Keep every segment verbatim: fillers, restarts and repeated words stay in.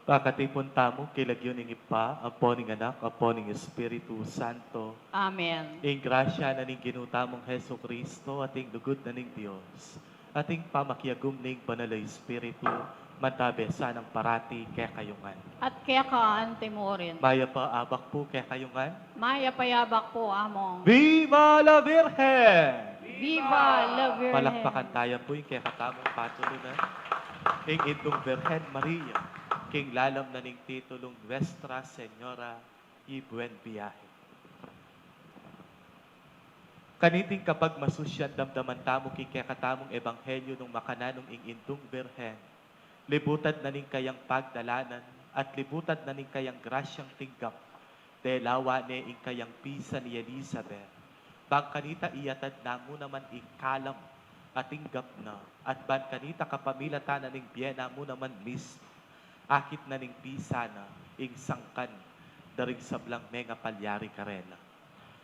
Pakatipun tamu king lagyu ning Ibpa, ampo ning Anak, ampo ning Espiritu Santo. Amen. Ing grasya na ning Ginu tamung Jesucristo at ing lugud na ning Dios at ing pamakiagum ning Banal a Espiritu, mantabe sanang parati kekayu ngan. At keka anti mu rin. Mayap a abak pu kekayu ngan. Mayap a abak pu, Among. Viva la Virgen! Viva la Virgen! Palakpakan taya pu ing kekatamung patulunan, ing Indung Virgen Maria, king lalam na ning titulung Nuestra Señora y Buen Viaje. Kaniting kapagmasusyan, damdaman tamu king kekatamung ebanghelyu nung makananu ing Indung Virgen, libutan na ning kayang pagdalanan at libutan na ning kayang grasyang tinggap, delawa ne ing kayang pisan i Elizabeth. Bang kanita iyatad na mu naman ing kalam a tinggap na, at bang kanita kapamilatan na ning bie na mu naman mismu, akit na ning pisan na ing sangkan da ring sablang mengapalyari karela.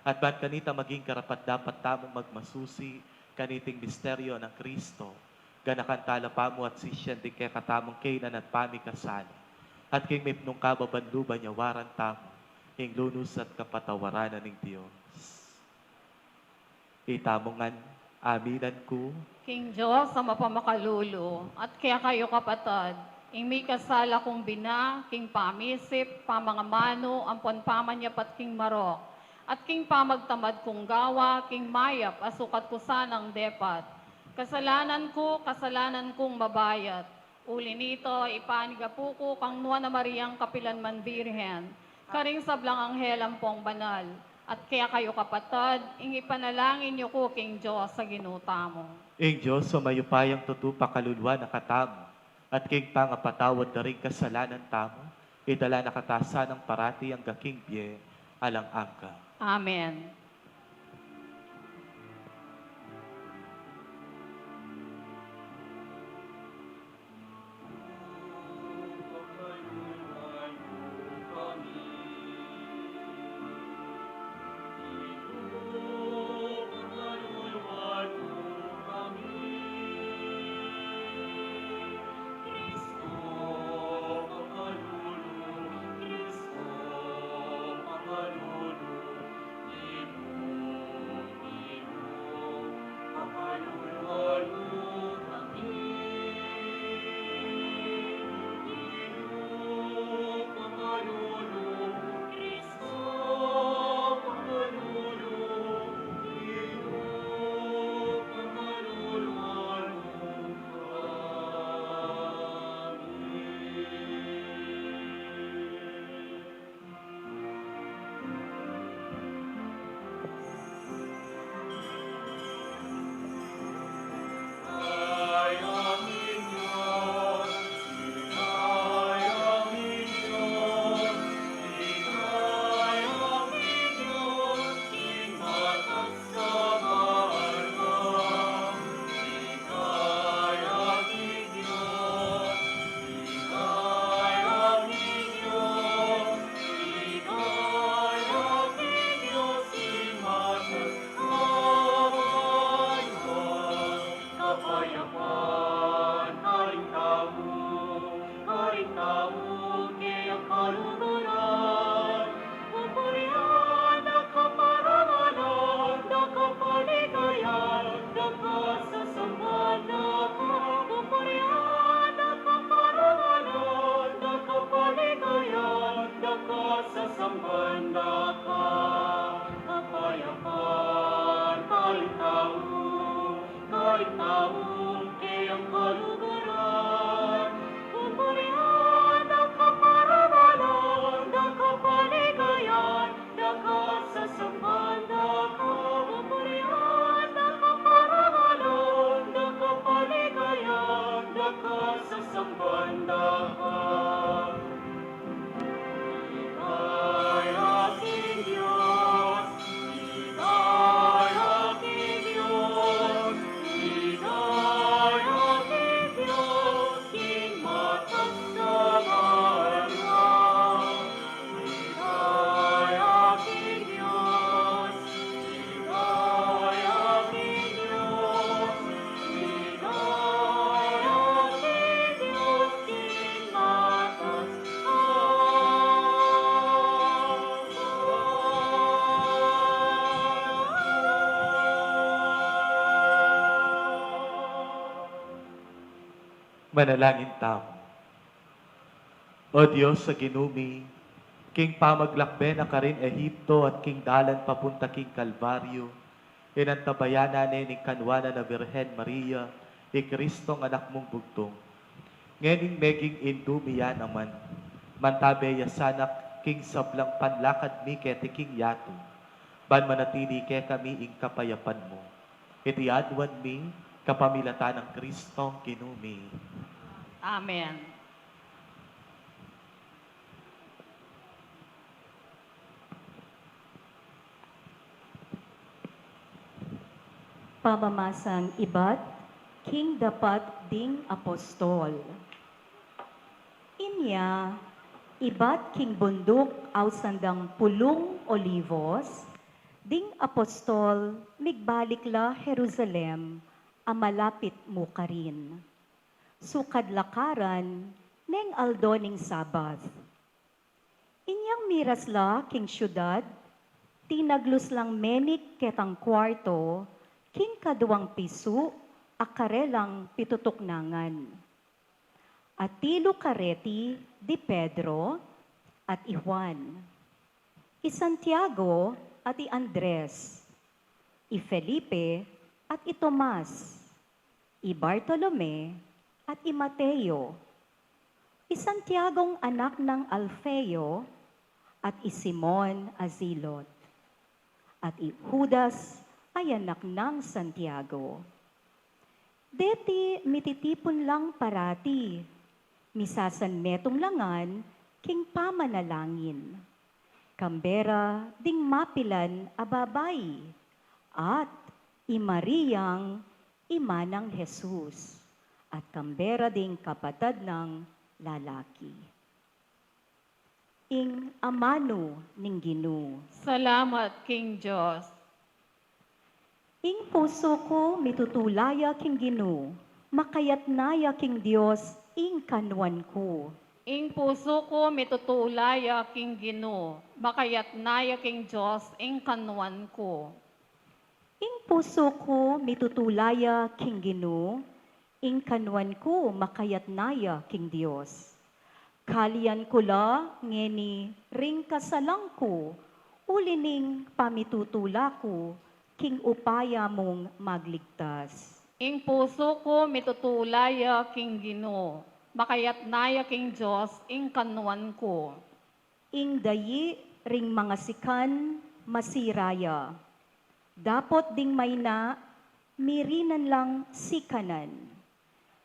At bang kanita maging karapat-dapat tamung magmasusi kaniting misteryu nang Cristo, ganakan tala pamu at sisian ding kekatamung kainan at pamikasala, at king mipnung kababan lub a nyawaran tamu ing lunus at kapatawaran na ning Dios. Itamu ngan, aminan ku king Dios a mapamakalulu, at kekayu kapatad, ing mikasala kung bina, king pamisip, pamangamanu, ampon pamanyapat king marok, at king pamagtamad kung gawa king mayap a sukat ku sanang depat. Kasalanan ku, kasalanan kung mabayat. Uli nito, ipanigapu ku kang Nuan a Mariang kapilan man Birhen, karing sablang anghel ampong banal, at kekayu kapatad, ing ipanalangin yu ku king Dios a Ginu tamu. Ing Dios a mayupayang tutu pakaluluan na katamu, at king pangapatawad da ring kasalanan tamu, idala na kata sanang parati angga king bie alang angga. Amen. Kapayapan karing tau, karing tau keyang kaluguran. Pupurian da ka, parangalan da ka, paligayan da ka, sasamban da ka. Pupurian da ka, parangalan da ka, paligayan da ka, sasamban da ka. Kapayapan karing tau, karing tau keyang kaluguran. Pupurian da ka, parangalan da ka, paligayan da ka, sasamban da ka. Pupurian da ka, parangalan da ka, paligayan da ka, sasamban da ka. Ligaya king Dios, ligaya king Dios, ligaya Manalangin tamu. O Dios a Ginu mi, king pamaglakbe na karin Ehipto at king dalan papunta king Kalbaryo, inantabayanan ne ning kanwanan a Birhen Maria i Kristong Anak mung bugtung. Ngening meging indu mi ya naman, mantabe ya sana king sablang panlakad mi keti king yatu, ban manatili kekami ing kapayapan mu. Iti aduan mi kapamilatan nang Kristong Ginu mi. Amen. Pamamasang ibat king dapat ding apostol. Inya, ibat king bunduk ausan dang Pulung Olivos, ding apostol migbalik la Jerusalem a malapit mu karin. Sukad la karan neng aldo ning Sabat. Inyang miras la king siudad, tinaglus lang menik ketang kuarto king kaduang pisu a karelang pitutuknangan. Atilu kareti di Pedro at i Juan, i Santiago at i Andres, i Felipe at i Tomas, i Bartolome at i Mateo, i Santiagong anak nang Alfeo at i Simon a Zilot, at i Judas a anak nang Santiago. Deti mititipun lang parati, misasanmetung la ngan king pamanalangin. Kambe ra ding mapilan a babai, at i Mariang ima nang Jesus, at kambe ra ding kapatad nang lalaki. Ing amanu ning Ginu. Salamat king Dios. Ing pusu ku mitutula ya king Ginu, makayatna ya king Dios ing kanuan ku. Ing pusu ku mitutula ya king Ginu, makayatna ya king Dios ing kanuan ku. Ing pusu ku mitutula ya king Ginu, ing kanuan ku makayatna ya king Dios. Kalian ku la ngeni ring kasalang ku, uli ning pamitutula ku king upaya mung magligtas. Ing pusu ku mitutula ya king Ginu, makayatna ya king Dios ing kanuan ku. Ing dayi ring mangasikan masira ya. Dapot ding maina mirinan lang sikanan.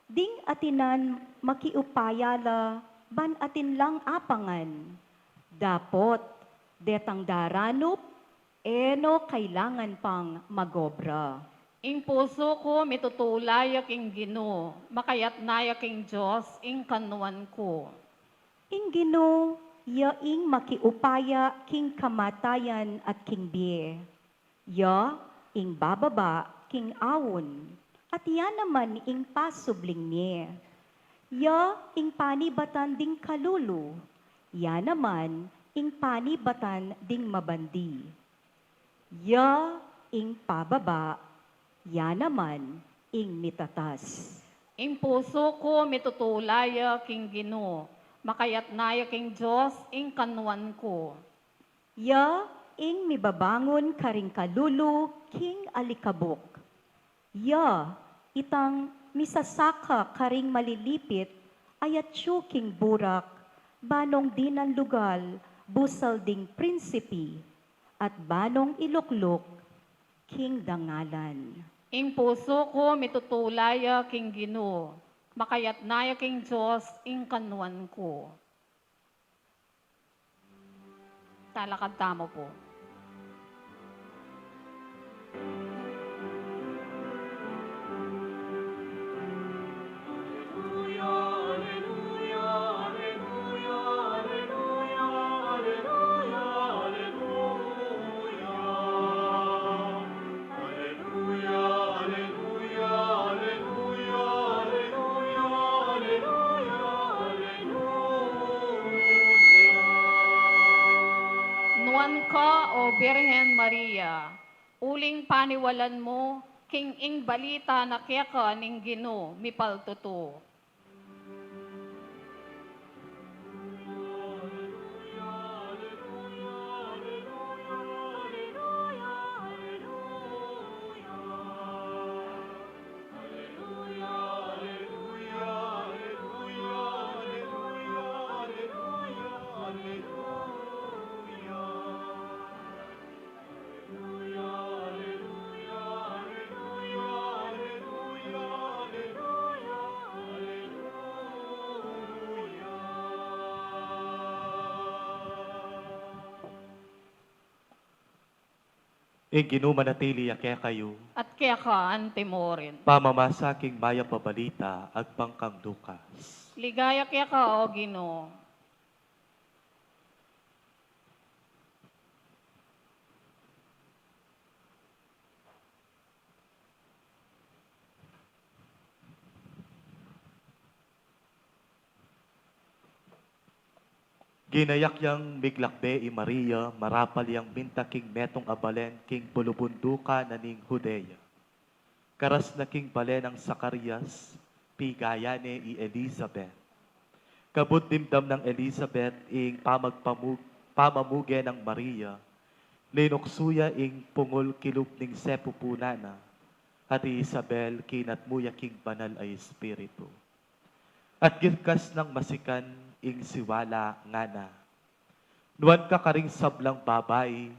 Ding atinan makiupaya la ban atin lang apangan. Dapot detang daranup, e no kailangan pang magobra. Ing pusu ku mitutula ya king Ginu, makayatna ya king Dios ing kanuan ku. Ing Ginu ya ing makiupaya king kamatayan at king bie. Ya ing bababa king aun, at ya naman ing pasubling mie. Ya ing panibatan ding kalulu, ya naman ing panibatan ding mabandi. Ya ing pababa, ya naman ing mitatas. Ing pusu ku mitutula ya king Ginu, makayatna ya king Dios ing kanuan ku. Ya ing mibabangun karing kalulu king alikabuk. Ya itang misasaka karing malilipit a yatsu king burak, banong dinan lugal busal ding prinsipi, at banong ilukluk king dangalan. Ing pusu ku mitutula ya king Ginu, makayatna ya king Dios ing kanuan ku. Talakad tamu pu. Nuan ka, O Birhen Maria, uling paniwalan mu king ing balita na keka ning Ginu mipaltutu. Ing Ginu manatili ya kekayu. At keka antimurin. Pamamasa king Mayap a Balita agpang kang Lucas. Ligaya keka, O Ginu. Ginayak yang miglakbe i Maria, marapal yang minta king metung a balen king bulubundukan na ning Judea. Karas na king balen nang Zacarias, pigaya ne i Elizabeth. Kabud dimdam nang Elizabeth ing pamagpamug-, pamamuge nang Maria, linuksu ya ing pungul kilub ning sepupunan na, at i Isabel kinatmu ya king Banal a Espiritu. At girkas nang masikan ing siwala, ngana, "Nuan ka karing sablang babai,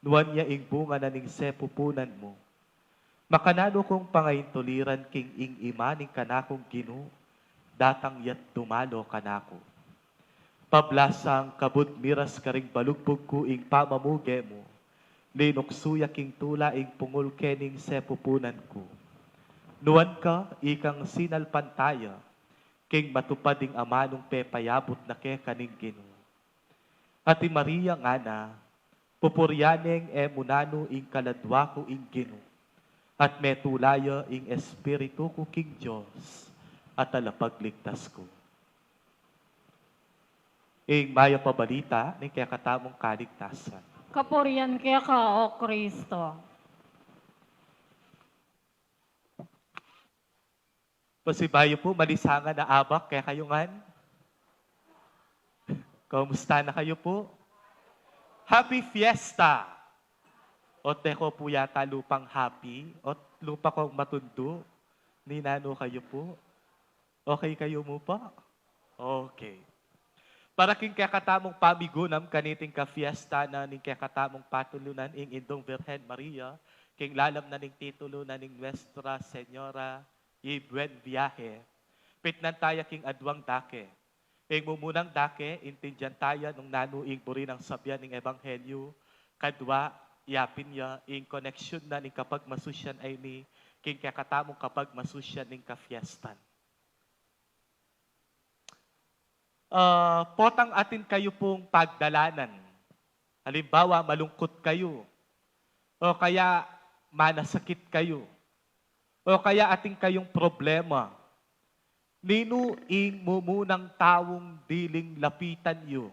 nuan ya ing bunga na ning sepupunan mu. Makananu kung pangaintuliran king ing ima ning kanakung Ginu datang ya't dumalo kanaku? Pablasang kabud miras karing balugbug ku ing pamamuge mu, linuksu ya king tula ing pungul ke ning sepupunan ku. Nuan ka ikang sinalpantaya king matupad ing amanung pepayabut na keka ning Ginu." At i Maria ngana, pupurian neng e mu nanu ing kaladwa ku ing Ginu, at metula ya ing espiritu ku king Dios a Talapagligtas ku. Ing Mayap a Balita ning kekatamung kaligtasan. Kapurian keka, O Kristo. Pasibayu pu, malisangan a abak kekayu ngan. Kumusta na kayu pu? Happy Fiesta! Ot e ko pu yata lupang happy, ot lupa kong matundu. Ninanu kayu pu? Okay kayu mu pu? Okay. Para king kekatamung pamigunam kaniting ka-fiesta na ning kekatamung patulunan, ing Indung Virgen Maria, king lalam na ning titulu na ning Nuestra Señora y Buen Viaje, pitnan taya king adwang dake. Ing mumunang dake, intindian taya nung nanu ing buri nang sabian ning ebanghelyu, kadwa, yapin ya ing koneksyon na ning kapagmasusian a ini king kekatamung kapagmasusian ning ka-fiestan. Ah, potang atin kayu pung pagdalanan. Halimbawa, malungkut kayu, o kaya manasakit kayu, o kaya atin kayung problema. Ninu ing mumunang taung diling lapitan yu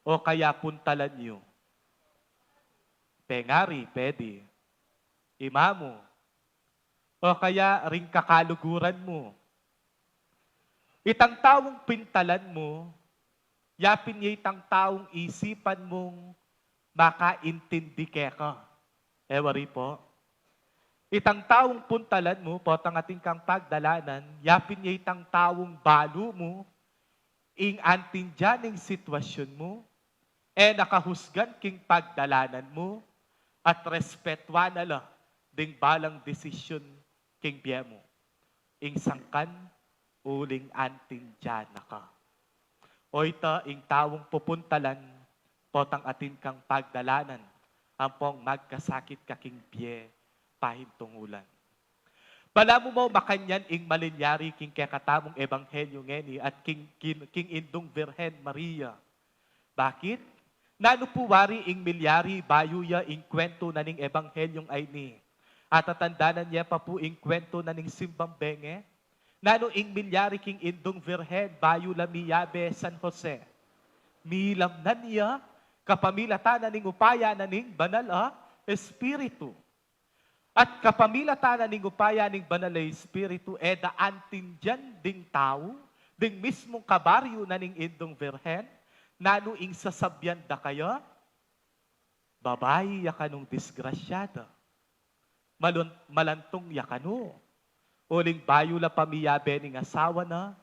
o kaya puntalan yu? Pengari, pwede ima mu, o kaya ring kakaluguran mu. Itang taung pintalan mu, yapin ya itang taung isipan mung makaintindi keka. E wari pu? Itang taung puntalan mu, potang atin kang pagdalanan, yapin ya itang taung balu mu, ing antindian ing sitwasyun mu, e na kahusgan king pagdalanan mu, at respetuan na la ding balang desisyun king bie mu. Ing sangkan, uling antindian na ka. O ita ing taung pupuntalan, potang atin kang pagdalanan, ampong magkasakit ka king bie, pahintungulan. Balamu mu makanyan ing malilyari king kekatamung ebanghelyu ngeni at king, king, king Indung Virgen Maria. Bakit? Nanu pu wari ing milyari bayu ya ing kwentu na ning ebanghelyu a ini? Atatandanan ye pa pu ing kwentu na ning simbang bengi? Nanu ing milyari king Indung Virgen bayu la miyabe San Jose? Milamnan ya kapamilatan na ning upaya na ning Banal a Espiritu. At kapamilatan na ning upaya ning Banal a Espiritu, e da antindian ding tau, ding mismung kabaryu na ning Indung Virgen, nanu ing sasabian da kaya? Babai ya kanung disgrasyada. Malun-, malantung ya kanu. Uling bayu la pa miyabe ning asawa na,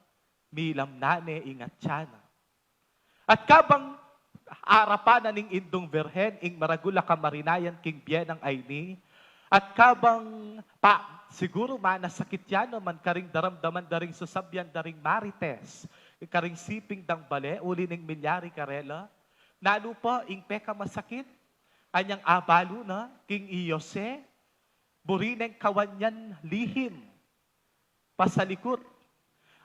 milamnan ne ing atyan na. At kabang arapan na ning Indung Virgen ing maragul a kamarinayan king bie nang a ini, at kabang pa, siguru manasakit ya naman karing daramdaman da ring sasabian da ring marites, karing siping dang bale, uli ning milyari karela, nanu pa ing pekamasakit? Anyang abalu na king i Jose, buri neng kawan yang lihim pasalikut.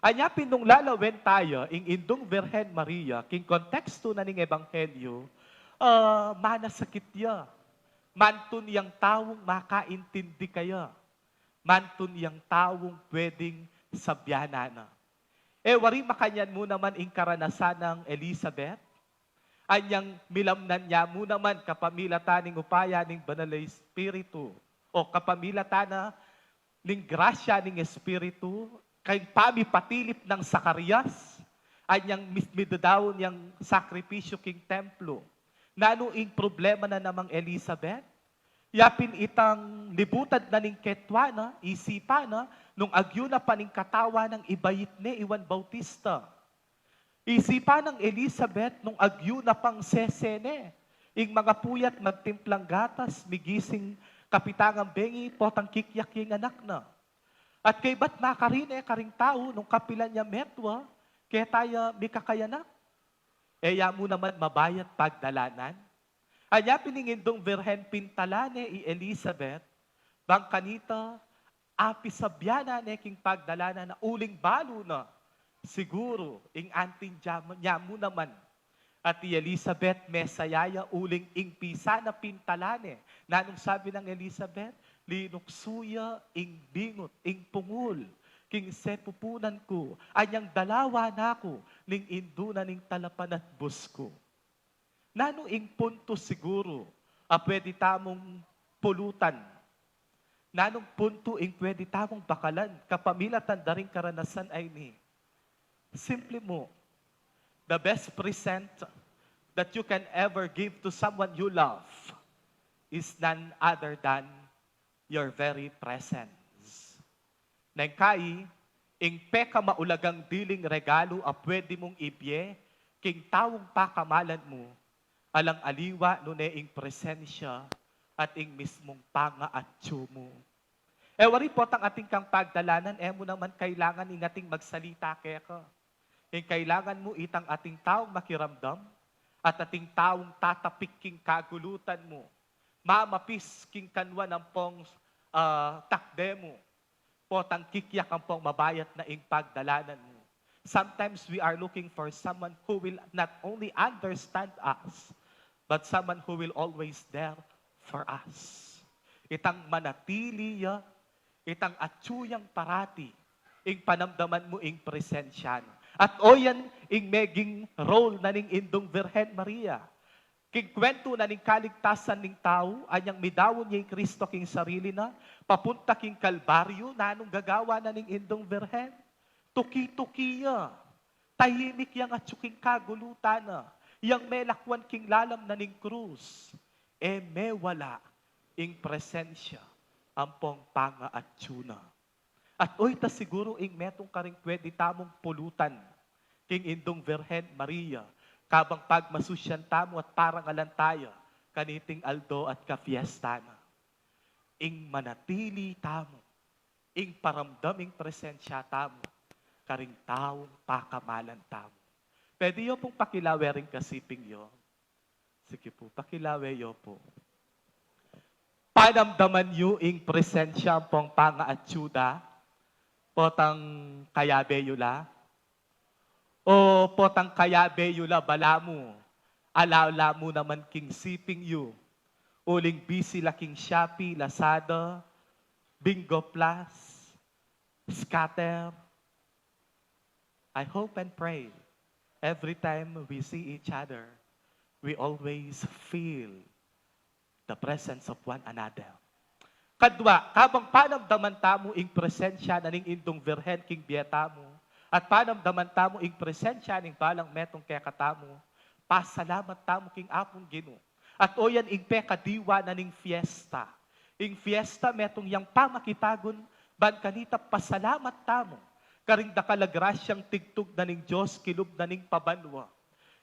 Anya pin nung lalawen taya ing Indung Virgen Maria king kontekstu na ning Ebanghelyu, ah, manasakit ya. Mantun yang taung makaintindi kaya. Mantun yang taung pwedeng sabyanan na. E wari makanyan mu naman ing karanasan nang Elizabeth? Anyang milamnan ya mu naman kapamilatan ning upaya ning Banal a Espiritu, o kapamilatan na ning grasya ning Espiritu, keng pamipatilip nang Zacarias, anyang mis-, midadaun yang sakripisyu king templo. Nanu ing problema na namang Elizabeth? Ya pin itang libutad na ning ketua na, isipan na, nung agyu na pa ning katawan nang ibait ne i Juan Bautista. Isipan nang Elizabeth nung agyu na pang sese ne, ing mangapuyat magtimplang gatas, migising kapitangan bengi, potang kikyak ing anak na. At kaybat makarine karing tau nung kapilan ya metua, keta ya mikakayanak. E ya mu naman mabayat pagdalanan? Anya pin ing Indung Virgen pintalan ne i Elizabeth, bang kanita apisabyanan ne king pagdalanan na uling balu na siguru ing anting ya mu-, ya mu naman. At i Elizabeth mesaya ya uling ing pisa na pintalan ne. Nanung sabi nang Elizabeth? Linuksu ya ing bingut, ing pungul, king sepupunan ku, anyang dalawa na ku ning indu na ning talapanatbus ku. Nanu ing puntu siguru a pwede tamung pulutan? Nanung puntu ing pwede tamung bakalan kapamilatan da ring karanasan a ini? Simple mu, the best present that you can ever give to someone you love is none other than your very presence. Neng kai, ing pekamaulagang diling regalu a pwede mung ibie king taung pakamalan mu, alang aliwa nune ing presensya at ing mismung pangaatsu mu. E wari potang atin kang pagdalanan, e mu naman kailangan ing ating magsalita keka. Ing kailangan mu itang ating taung makiramdam at ating taung tatapik king kagulutan mu, mamapis king kanwan ampong, ah, takde mu, potang kikyak ampong mabayat na ing pagdalanan mu. Sometimes we are looking for someone who will not only understand us, but someone who will always there for us. Itang manatili ya, itang atsu yang parati, ing panamdaman mu ing presensya na. At o yan ing meging role na ning Indung Virgen Maria. King kwentu na ning kaligtasan ning tau, anyang midaun ya i Kristo king sarili na, papunta king Kalbaryo, nanung gagawa na ning Indung Virgen? Tuki-tuki ya. Tahimik yang atsu king kagulutan na, yang melakwan king lalam na ning krus. E mewala ing presensya ampong pangaatsu na. At o ita siguru ing metung karing pwede tamung pulutan king Indung Virgen Maria, kabang pagmasusyan tamu at parangalan taya kaniting aldo at kafiesta na. Ing manatili tamu, ing paramdam ing presensya tamu karing taung pakamalan tamu. Pwede yu pung pakilawe ring kasiping yu? Sige pu, pakilawe yu pu. Panamdaman yu ing presensya ampong pangaatsu da? Potang kayabe yu la? O potang kayabe yu la, balamu, ala-ala mu naman king siping yu, uling busy la king Shopee, Lazada, Bingo Plus, Scatter? I hope and pray every time we see each other, we always feel the presence of one another. Kadwa, kabang panamdaman tamu ing presensya na ning Indung Virgen king bie tamu, at panamdaman tamu ing presensya ning balang metung kekatamu, pasalamat tamu king Apung Ginu. At o yan ing pekadiwa na ning fiesta. Ing fiesta metung yang pamakitagun ban kanita pasalamat tamu karing dakal a grasyang tigtug na ning Dios kilub na ning pabanua.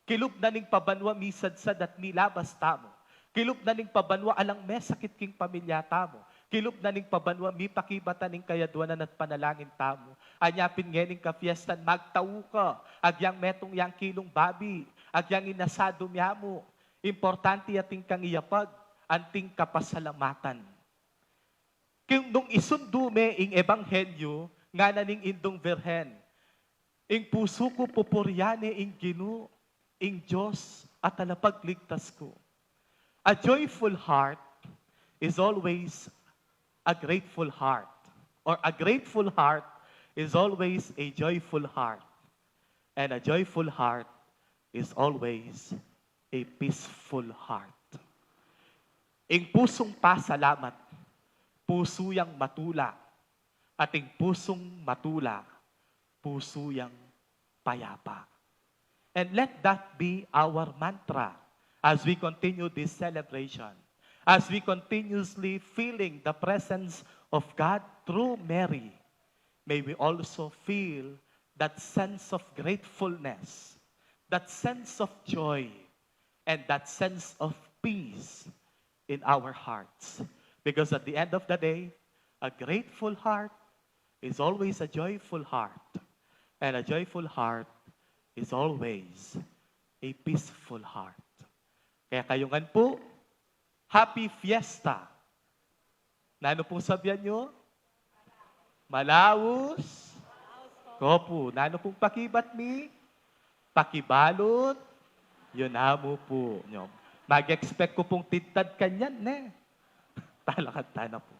Kilub na ning pabanua misadsad at milabas tamu. Kilub na ning pabanua alang mesakit king pamilya tamu. Kilub na ning pabanua mipakibatan ing kayadwanan at panalangin tamu. Anya pin ngening kafiestan, magtau ka, agyang metung yang kilung babi, agyang inasadu mya mu, importante atin kang iyapag, anting kapasalamatan. King nung isundu me ing ebanghelyu, ngana ning Indung Birhen, ing pusu ku pupurian ne ing Ginu, ing Dios a talapagligtas ku. A joyful heart is always a grateful heart, or a grateful heart is always a joyful heart, and a joyful heart is always a peaceful heart. Ing pusung pasalamat, pusu yang matula, at ing pusung matula, pusu yang payapa. And let that be our mantra as we continue this celebration, as we continuously feeling the presence of God through Mary. May we also feel that sense of gratefulness, that sense of joy, and that sense of peace in our hearts. Because at the end of the day, a grateful heart is always a joyful heart, and a joyful heart is always a peaceful heart. Kaya kayu ngan pu, Happy Fiesta! Nanu pung sabian yu? Malaus? Kopu. Nanu pung pakibat mi? Pakibalut? Yu namu pu. Nyom. Mag-expect ku pung tidtad kanyan, ne? Talakan tana pu.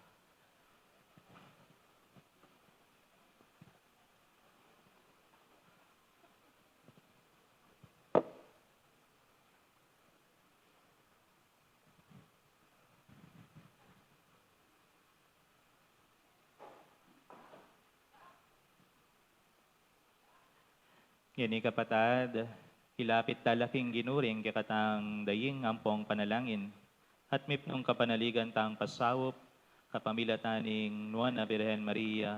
Ngeni kapatad, ilapit tala king Ginu ring kekatang daying ampong panalangin, at mipnung kapanaligan tang pasaup, kapamilatan ning Nuan a Birhen Maria,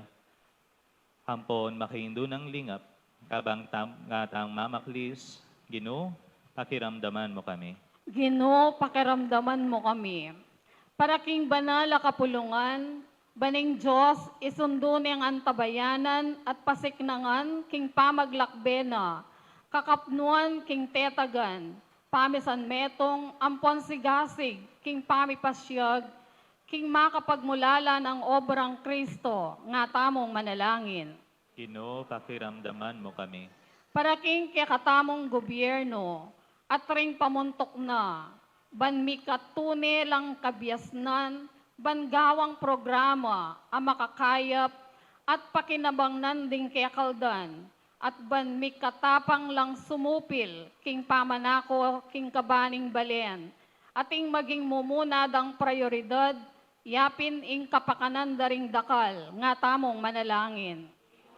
ampon makaindu nang lingap, kabang tam-, ngatang mamaklis, Ginu, pakiramdaman mu kami. Ginu, pakiramdaman mu kami. Para king banal a kapulungan, ban ing Dios isundu ne ing antabayanan at pasiknangan king pamaglakbe na, kakapnuan king tetagan, pamisanmetung ampon sigasig king pamipasiag, king makapagmulala nang obrang Kristo, nga tamung manalangin. Ginu, pakiramdaman mu kami. Para king kekatamung gobyerno, at ring pamuntuk na, ban mikatune lang kabiasnan, ban gawang programa a makakayap, at pakinabangnan ding kekaldan, at ban mikatapang lang sumupil king pamanako king kaba ning balen, at ing maging mumuna dang prayoridad, yapin ing kapakanan da ring dakal, nga tamung manalangin.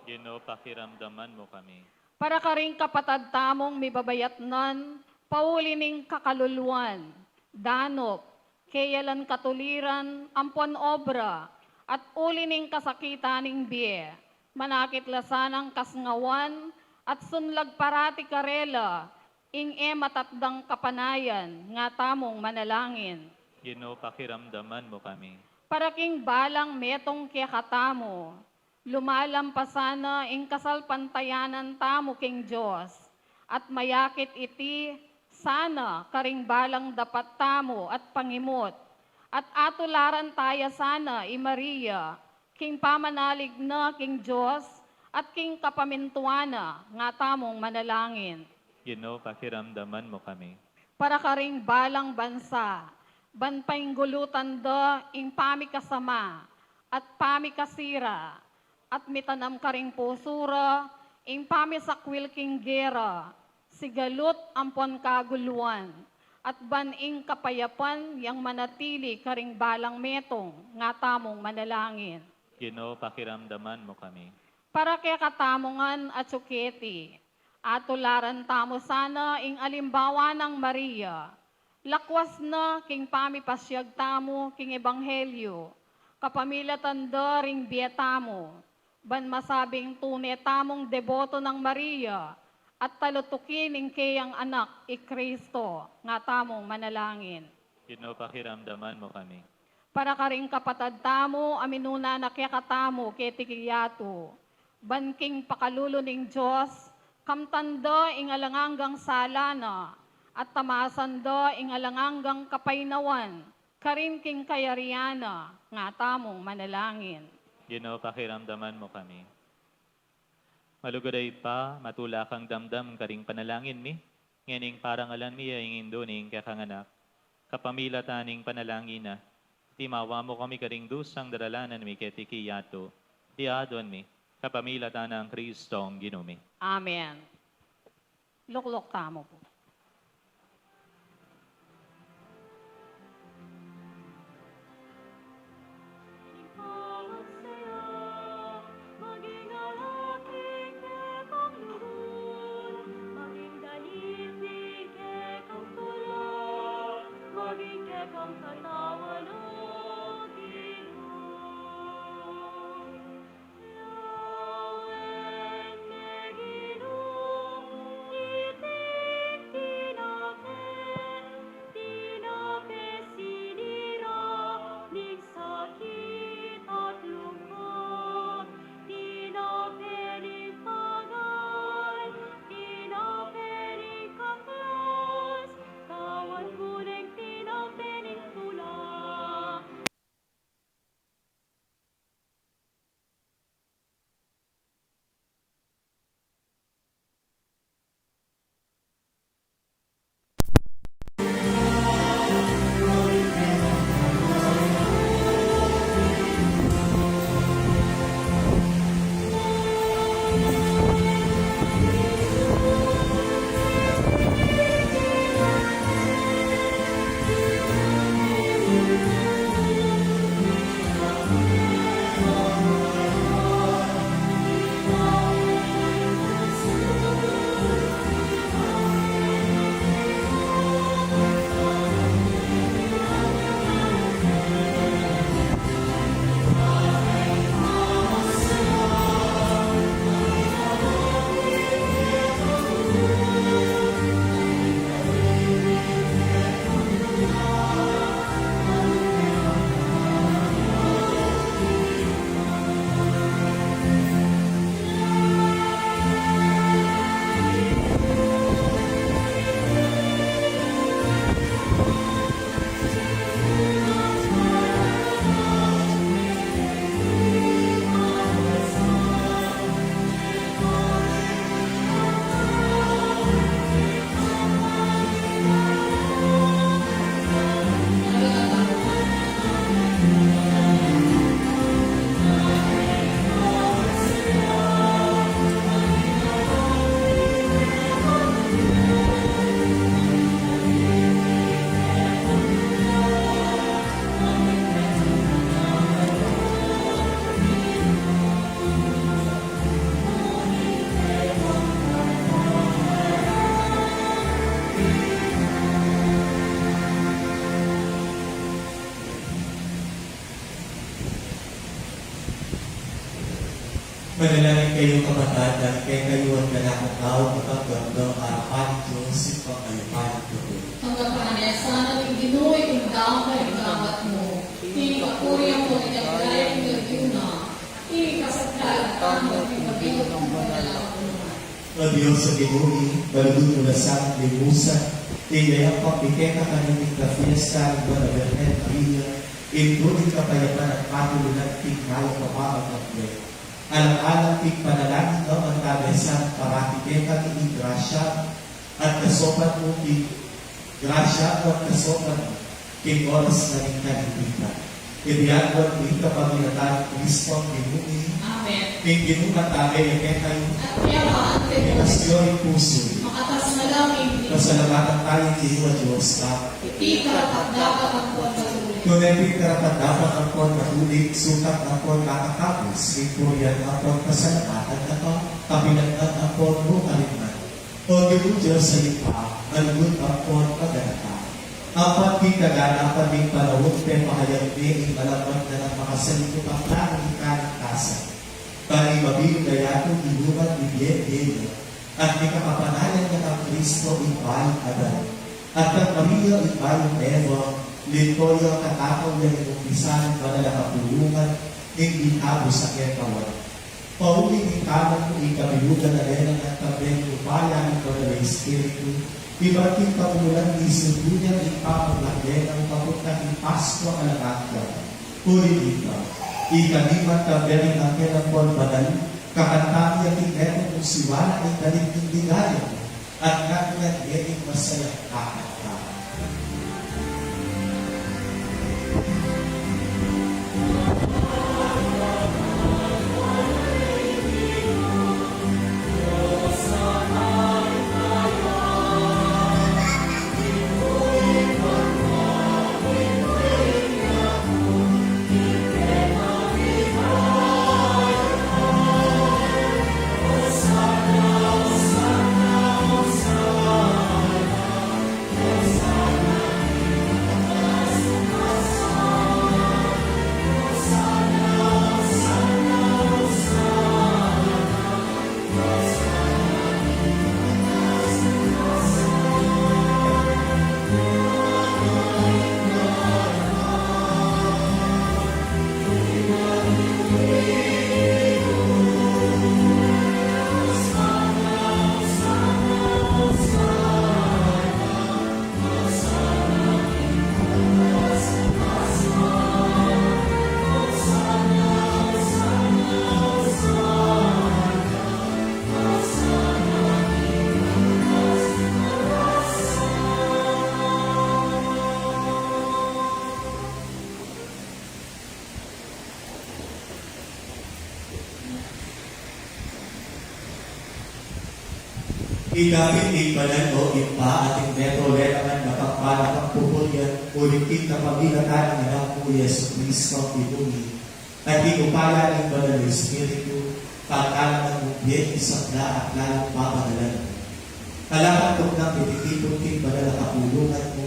Ginu, pakiramdaman mu kami. Para karing kapatad tamung mibabayatnan, pauli ning kakaluluan, danup, keyalan katuliran, ampon obra, at uli ning kasakitan ning bie, manakit la sanang kasngawan, at sunlag parati karela, ing e matatdang kapanayan, nga tamung manalangin. Ginu, pakiramdaman mu kami. Para king balang metung kekatamu, lumalampas sana ing kasalpantayanan tamu king Dios, at mayakit iti sana karing balang dapat tamu at pangimut, at atularan taya sana i Maria, king pamanalig na king Dios, at king kapamintuan na, nga tamung manalangin. Ginu, pakiramdaman mu kami. Para karing balang bansa, ban painggulutan da ing pamikasama, at pamikasira, at mitanam karing pusu ra, ing pamisakwil king gera, sigalut ampon kaguluan, at ban ing kapayapan yang manatili karing balang metung, nga tamung manalangin. Ginu, pakiramdaman mu kami. Para kekatamu ngan atsu keti, atularan tamu sana ing alimbawa nang Maria, lakwas na king pamipasiag tamu king ebanghelyu, kapamilatan da ring bie tamu, ban masabing tune tamung deboto nang Maria, at talutukin ing keyang anak i Kristo, nga tamung manalangin. Ginu, pakiramdaman mu kami. Para karing kapatad tamu a minuna na kekatamu keti kayatu, ban king pakalulu ning Dios, kamtan da ing alang anggang sala na, at tamasan da ing alang anggang kapaynawan, Karin king kayarian na, nga tamung manalangin. Ginu, pakiramdaman mu kami. Malugud a Ibpa, matula kang damdam karing panalangin mi, ngening parangalan mi ya ing Indu ning kekang Anak. Kapamilatan ning panalangin na, timawa mu kami karing dusang daralanan mi keti kayatu, iti aduan mi, kapamilatan nang Kristong Ginu mi. Amen. Lukluk tamu pu. Maging alak ing kekang lugud, maging danit ing kekang tula, maging kekang katawan, O Ginu. Lawen me Ginu, iting tinape, tinape sinira ning sakit at lungkot, tinape ning pagal, tinape ning kaklas, kawan mu neng tinape ning tula. Manalangin kayu, kapatad, dapot kekayu at kanakung tau, kapagdamdam arapan ning Dios ing pangayupan ning tutu. Tanggapan na sana ning Ginu ing damdam ning gamat mu, ing kapurian mu ing daya ning lagyu na, ing kasadlanan mu ing mabilug ning panalangin. O Dios a Ginu mi, balugud mu la sana limusan ing mayap a pamikekakarin ning kapiesta ning Nuan a Birhen Maria, Indu ning Kapayapan at patulunan king mayap a pamagmamagna. Alang-alang king panalangin na, mantabe sana parati kekami ing grasya at kasopan mu king grasya at kasopan mu king oras na ning kaligpitan. Iti aduan mi kapamilatan nang Kristong Ginu mi. Amen. Ing Ginu mantabe ya kekayu. At kekayu man. Itas yu ing pusu yu. Makatas na la ing Ginu. Pasalamatan taya ing Ginu a Dios ta. Iti karapat-dapat ampon matulid. Tune pin karapat-dapat ampon matulid, sukat ampon makakabus ing purian ampon pasalamatan na ka, kapilan man ampon nukarin man. O Ginu Dios a Ibpa, a lugud ampon maganaka, ampo king kaganapan ning panaun pepahayag me ing malamban nang makasalingkup a planu ning kaligtasan. Ban ing mabilug a yatu ing luma at bibie na, at king kapanayan na kang Kristo ing bayung Adan, at kang Maria ing bayung Eva, linto ya, katakal ya ning umpisa ning banal a kapulungan ning binago sa katawan. Pauli ning kanan mu ing kabilugan a lelang at kambe ning upaya ning Banal a Espiritu, Ibat king pamumulan, isindu ne ing pamagate nang papunta king Paskua a Alangad. Uli na nita, ikami man kambe ning angel nang pambanal, kakanta mi king metung mung siwala ing dalit ning ligaya, at ngana mi ing masayang kakanta. Ikabit ing banal, o Ibpa, at ing metung mung kapampangan, pupurian, uling king kapamilatan ning Anak mu, Jesucristo, Ginu mi, at king upaya ning Banal a Espiritu, pagkaluban mung bie ing sabla at lalung pabanalan mu. Kalaban tuknang mititipun king banal a kapulungan mu,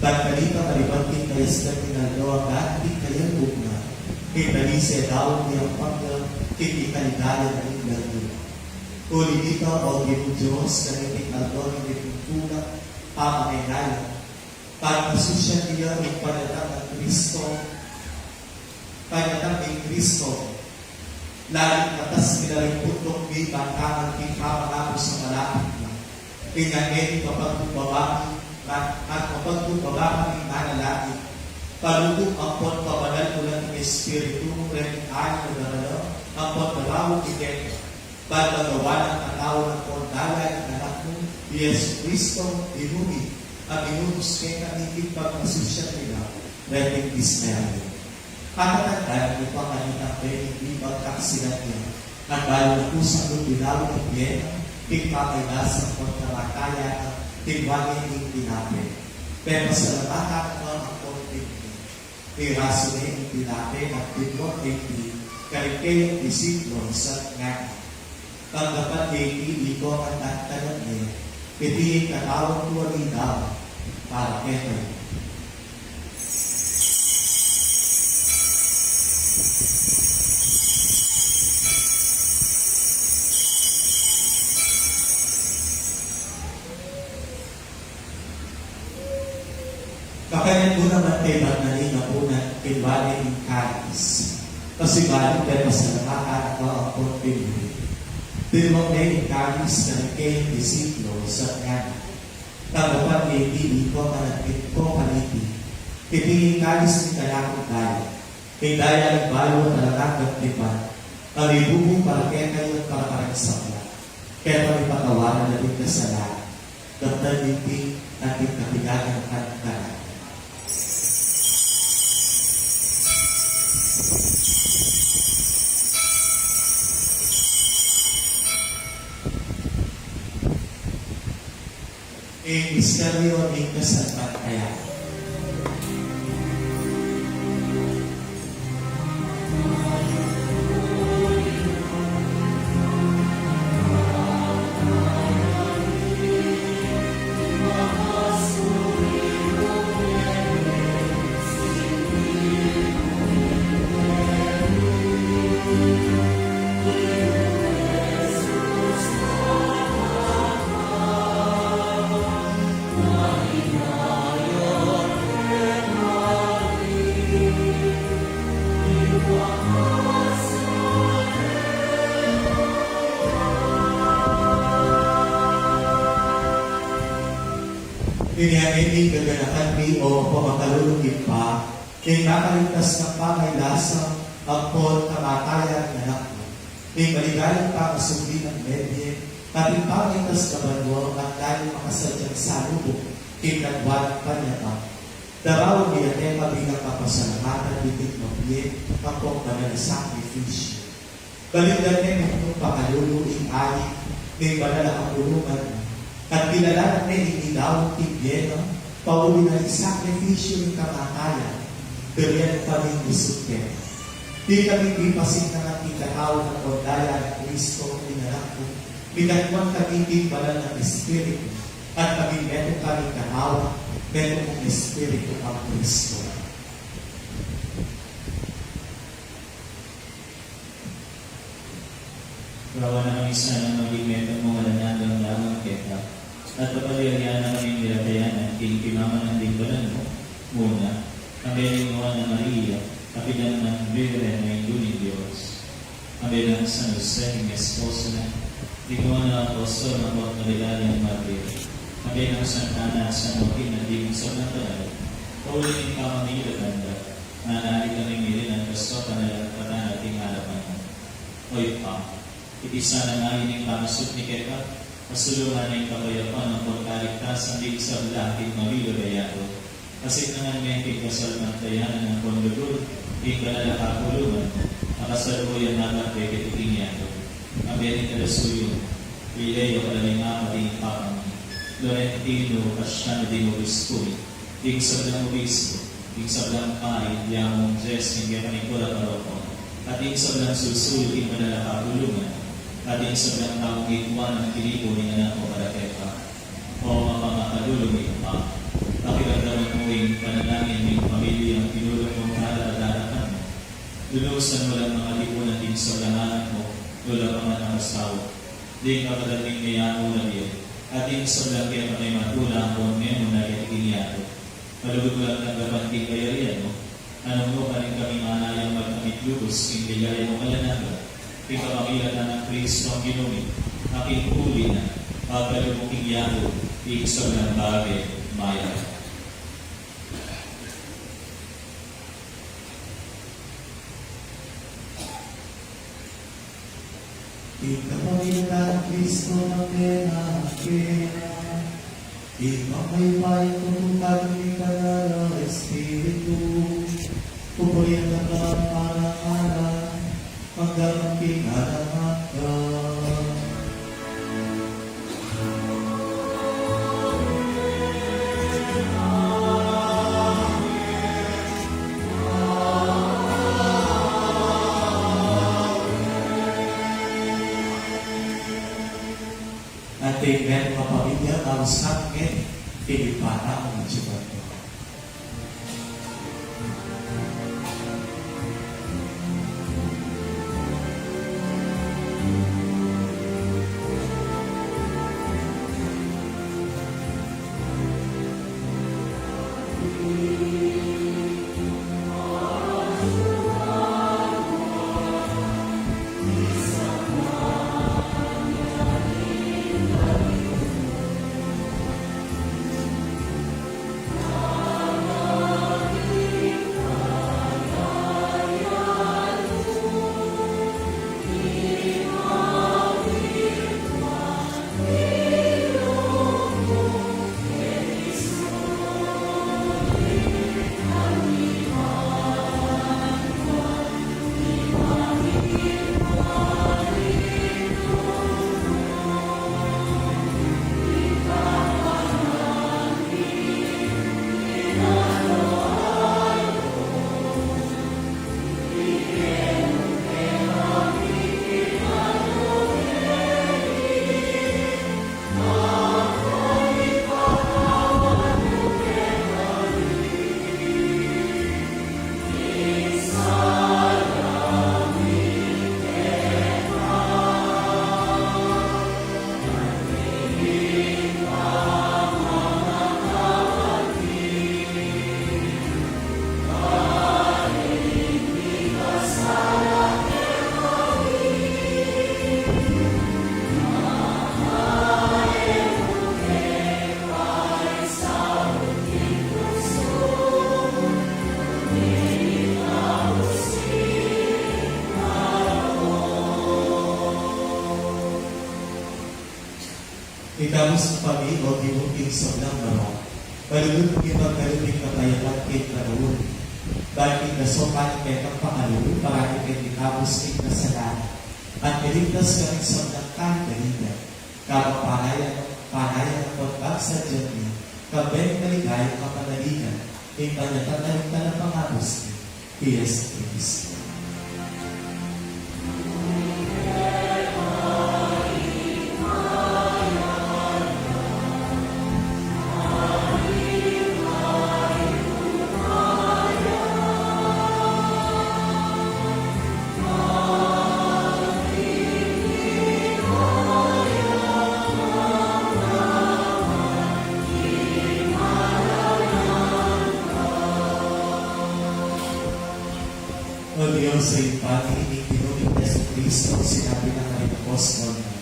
ban kanita, maliban king kayasdan ning aldo angga king kayalbug na, king dalise daun mi ampang na king ikaligayan ning lagyu. Uli na nita, o Ginu Dios, kaniting aldo ning mitungkulang pamangailangan, pagpasusian mi ing panyatang nang Kristo, panyatang nang Kristo, lalung katas mi na ring putlung mi, bantang king pamangabus a malapit na. Inya ngeni mapagkumbaba mi, ma-, at mapagkumbaba kami manalangin. Palutu ampon pabanal mu la king Espiritu mu reng ain a darala ampon daraun mi keka, ban magawa nang katawan ampon daya ning Anak mu, Jesucristo, Ginu mi, a minutus kekami king pagpasusian mi la reting misteryu. Pakatandanan yu pa kanitang bie ning bibang kaksilan na, at balu na kusang lub binalu ning bie na, king pamagkasakit ampon kamatayan na, king wage ning tinape. Pepasalamatan na ka ampon pinme. Pirasu ne ing tinape at binwat na iti, karing kayang disipulus at ngana: Tanggapan ye iti ikong anak, at tanggap ye, iti ing katawan ku a dinaun para kekayu. Kakanyan mu naman kaybat na ning apunan, kinwa ne ing kalis, pasibayu pepasalamatan na ka ampon pinme. Binwat ne ing kalis karing kayang disipulus at ngana: Tanggapan ye iti ikong anak, at tanggap yu iti, iti ing kalis ning kanakung daya, ing daya ning bayu at alang anggang tipan, a mibubu para kekayu at para kareng sabla, king pamipatawad ning kasalanan. Daptan yu iti at king kapiganan na kanaku. Ing misteryu ning kasalpantayanan. Inya ngeni gaganakan mi, o mapamakalulung Ibpa, ing makaligtas nang pamagkasakit ampon kamatayan ning Anak mu, ing maligayang pangasubli nang mebie, at ing pamagkasakit na banua, at lalung makasadyang salubung king katawan ning panyabang. Daraun mi iti bilang kapasalamatan king mabie ampon banal a sakrifisyo. Balikdan ne ning pakalulu ing ain ning banal a kapulungan, at kilalanan ne ing daun king bie na, pauli na ning sakrifisyu ning kamatayan, burian pa ning kusug keta. Di kami pipasintangan king katawan ampon daya nang Kristo, ing Anak mu, mikatuan kami king banal nang Espiritu, at maging metung kaming katawan, metung mung Espiritu nang Kristo. Gawan na kami sana maging metung mung alang anggang laman keka, at pagpaliwalian na kaming milatayanan king pamamangan ning banal mu, muna, kambe ning Nuan a Maria, kapilan nang Birhen a Indu ning Dios, kambe nang San Jose king esposo na, ding nuan a apostol ampon maligayang martir, kambe nang Santa Ana at San Joaquin at ding sablang banal, pauli ning pamamilatan da, nanaligan mi ngeni nang kasopan na lang patanan king arapan mu. O Ibpa, iti sana ngeni ing pangasubli mi keka, pasulungan na ing kapayapan ampon kaligtasan ding sabla king mabilug a yatu. Pasignan me king kasalpantayanan ampon lugud ing banal a kapulungan, a kasalukuyan nagakbe keti king yatu. Kambe ning talasuyu, Lelio, Carolina, pati ing Papa mi, Florentino, Cassiano, ding obispu mi, ding sablang obispu, ding sablang pari, Yamong Jess, ding kekami kura paroko, at ding sablang susuyu king banal a kapulungan, at ding sablang taung ikwa nang tinipu ning Anak mu para keka. O mapamakalulung Ibpa, pakiramdaman mu ing panalangin ning pamilyang tinulung mung para at darakan mu. Lunusan mu lang mangatipunan ding sablang anak mu, nula pa man nakasawa, ding kapatad ming meyangu na bie, at ding sablang kekami matula ampon memunan keti king yatu. Malugud mu lang tanggapan king kayarian mu, nung nukarin ing kami manayang magkamit lubus king ligaya mung alang angga, king pamamilatan nang Kristong Ginu mi, a king puli na, pagkalub mu king yatu, ing sablang bage mayap. King kapamilatan nang Kristo, a kena, kena, ing pamagpapatawad ning Banal a Espiritu, pupurian na ka para alang angga, anggang king alang angga. At ing metung a pamilya, mausap ngeni king Ibpa tamu, ing Ginu. Ikabus mu pa mi, O Ginu, king sablang marok, palugud mu king pagkalub ning kapayapan king panaun mi. Bang king dasal ning kekang pakalulu, parati keng ikabus king kasalanan, at iligtas kami king sablang kaligaligan. Kabang panayan, panayan at pagpagsadya mi, kambe ning maligayang kapanaligan, ing manyatang aling talapangabus mi, i Jesucristo. O Dios, Ibpa ning Ginu ming Jesucristo, sinabi na karing apostol mu,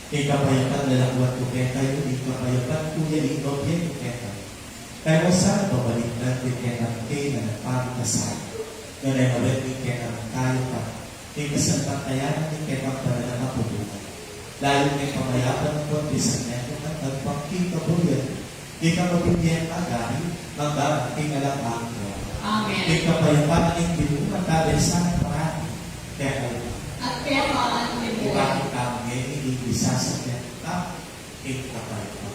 ing kapayapan lalakuan ku kekayu, ing kapayapan ku ya ing ibie ku kekayu. Kaya wa sana babalikan ing kekang kailangan para sa, nune maben ing kekang kayapan, ing kasalpantayanan ning kekang panagkabutuan. Lalu ning pamayapan at pagpisan nito at pagpakita buyan, di ka mabibiyang agari, magdara king alang angga. Amen. Ing kapayapan ning Ginu manatili sana parati kekayu. At kaya ka, Amen. Ibati kami ngeni, ing isasadya na ing kapayapan.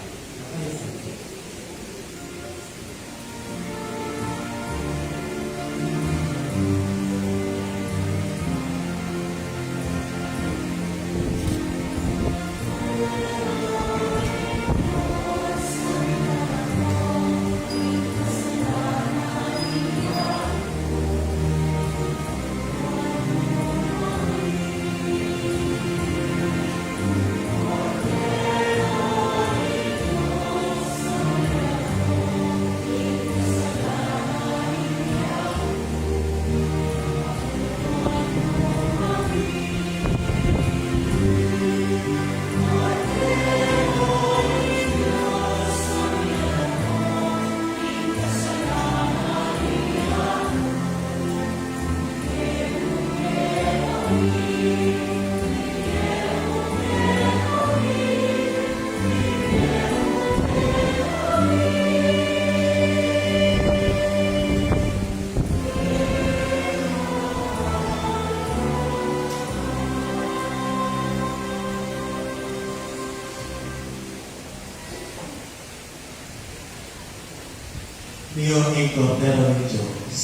Niyong Kordero ning Dios,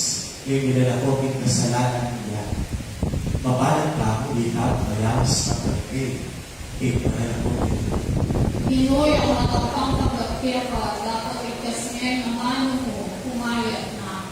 ing milalako king kasalanan ning yatu. Mapalad tamu, ika, mayaus a pagke king panalangin. Ginu, ing matapang pagke ka, dapot ing kasmeng amanu mu, kumayap na.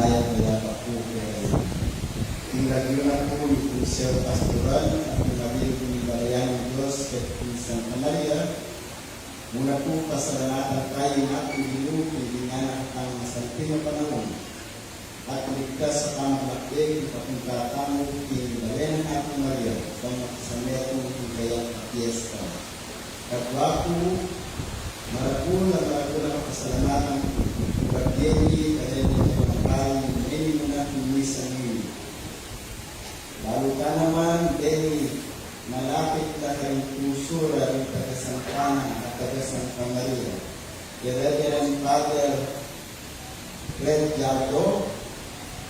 Kaya, kaya pa po, kaya king lagyu na po ning Konseho Pastoral at ning Maria king Balayan ning Dios, ket king Santa Maria, una po pasalamatan tamu king Ginu, king kanyang masanting a panaun at ligtas a pamaglakbe king papunta tamu king balayan ning Apu Maria, ban makisametung king kayang kapiesta. Kagwapu, maragul a maragul a kapasalamatan ku, pagdeni, kadeni, pagkai, meni mu na king misa ngeni. Lalu ta naman, deni, malapit na karing pusu ra ring taga Santa Ana at taga Santa Maria. Dere-dere ni Father Fred Jaldo,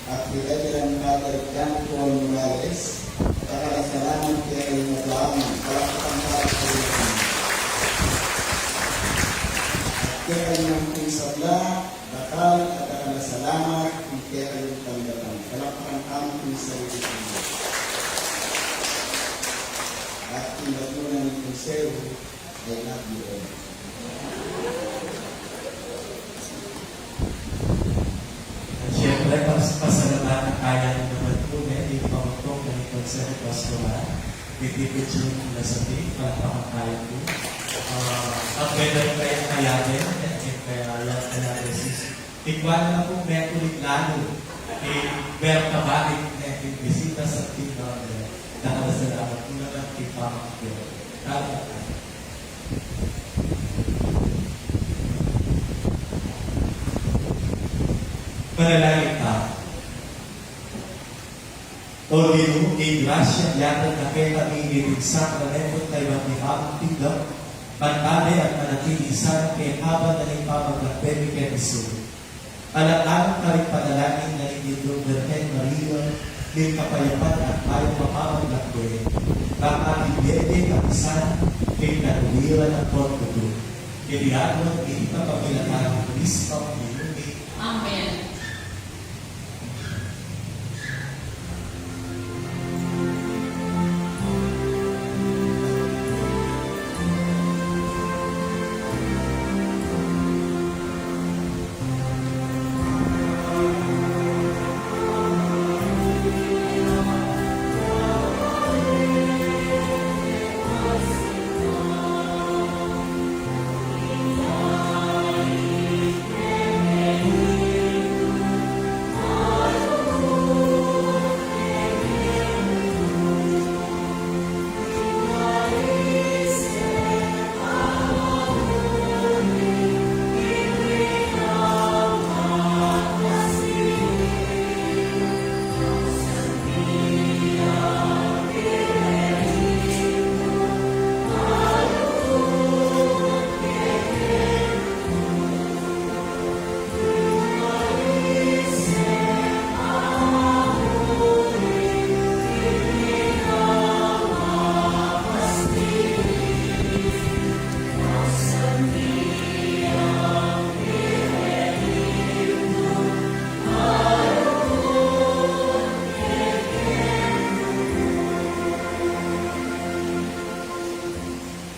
at Reverend Father John Paul Morales, at akala salamat kekayung aduanan, palakpakan tamu ing Ginu. At kekayung sabla, dakal at akala salamat, kekayung tanggap, palakpakan tamu ing sarili tamu. At king lagyu na ning Konseho, I love you all. At syempre, pas-, pasalamatan tamu naman po, eh, ing pamangkok na ning Konseho Pastoral, iti po June Lasapi, palakpakan tamu po. Ah, ang better kaya, kaya din, eh, kaya, kaya, kaya, sis. Ing kwan na pung mekulit lalu, ing berta balik, eh, ing bisita sa tingnan, eh, nakasalamat po naman king pamangkok. Salamat. Manalangin tamu. O Ginu, ing grasya yatad na kekami iting sakramentu kaybat mi pamung tinggap, mantabe at manatili sana kekami king pamaglakbe mi keti sulu. Alang-alang karing panalangin na ning Birhen Maria, ning kapayapan at mayap a pamaglakbe, bang bibie kami sana king katuwiran ampon tutu. Iti aduan mi kapamilatan nang Kristo a Ginu mi. Amen.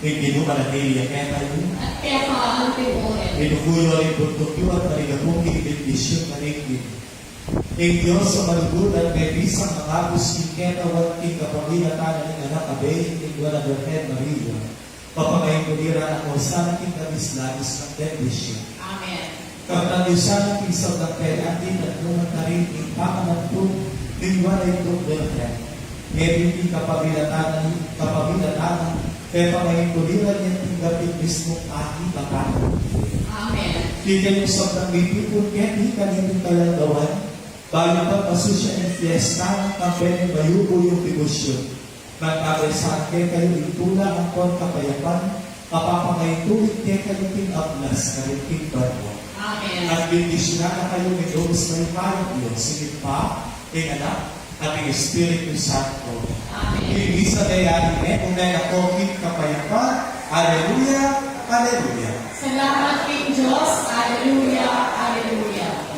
Ing Ginu manatili ya kekayu. At keka mu rin. Iduku yu ing buntuk yu at manigapu king bendisyun na ning Ginu. Ing Dios a malugud at mebisang mangabus king keta at king kapamilatan na ning Anak a bie, ing Nuan a Birhen Maria, papamainduliran na kayu sana king labis-labis nang bendisyun. Amen. Kaptan yu sana king sablang penanti, tantu man karin ing pamanantu ning Nuan a Indu Birhen. Ngeni king kapamilatan na, kapamilatan na, e pamainduliran yang tinggap ing mismung aki, bapa. Amen. King kayung sablang mitipun keti kaniting kalandawan, bayu pang masusya ing fiesta na, kambe ning mayumu yung debosyon. Magkabay sa kekayu ing tula ampon kapayapan, a papamainduling kekayu king ablas karin king banua. Amen. At bendisyunan na kayu ning Dios a Ibpa, ing Ibpa, ing Anak, at ing Espiritu Santo. Amen. Ing misa dayari ne, ume na ko king kapayapan. Aleluya, aleluya. Salamat king Dios. Aleluya, aleluya.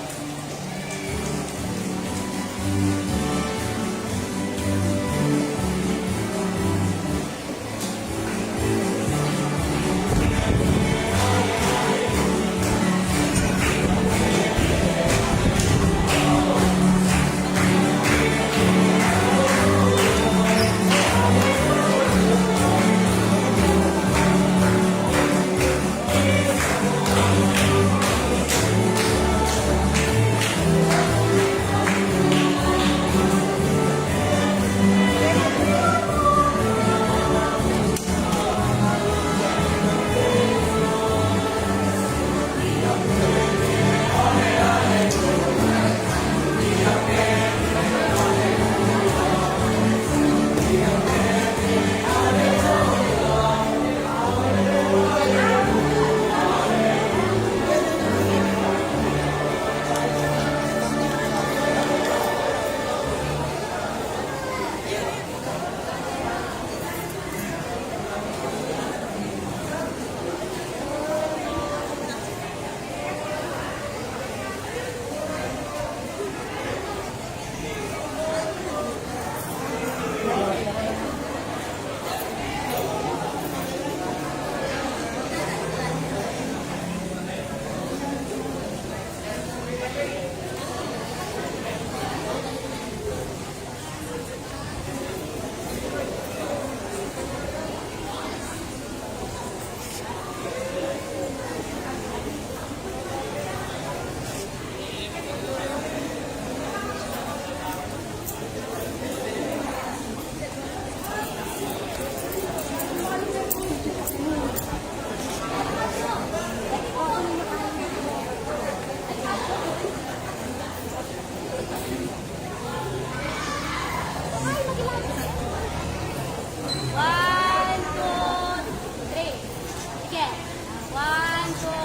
One, two,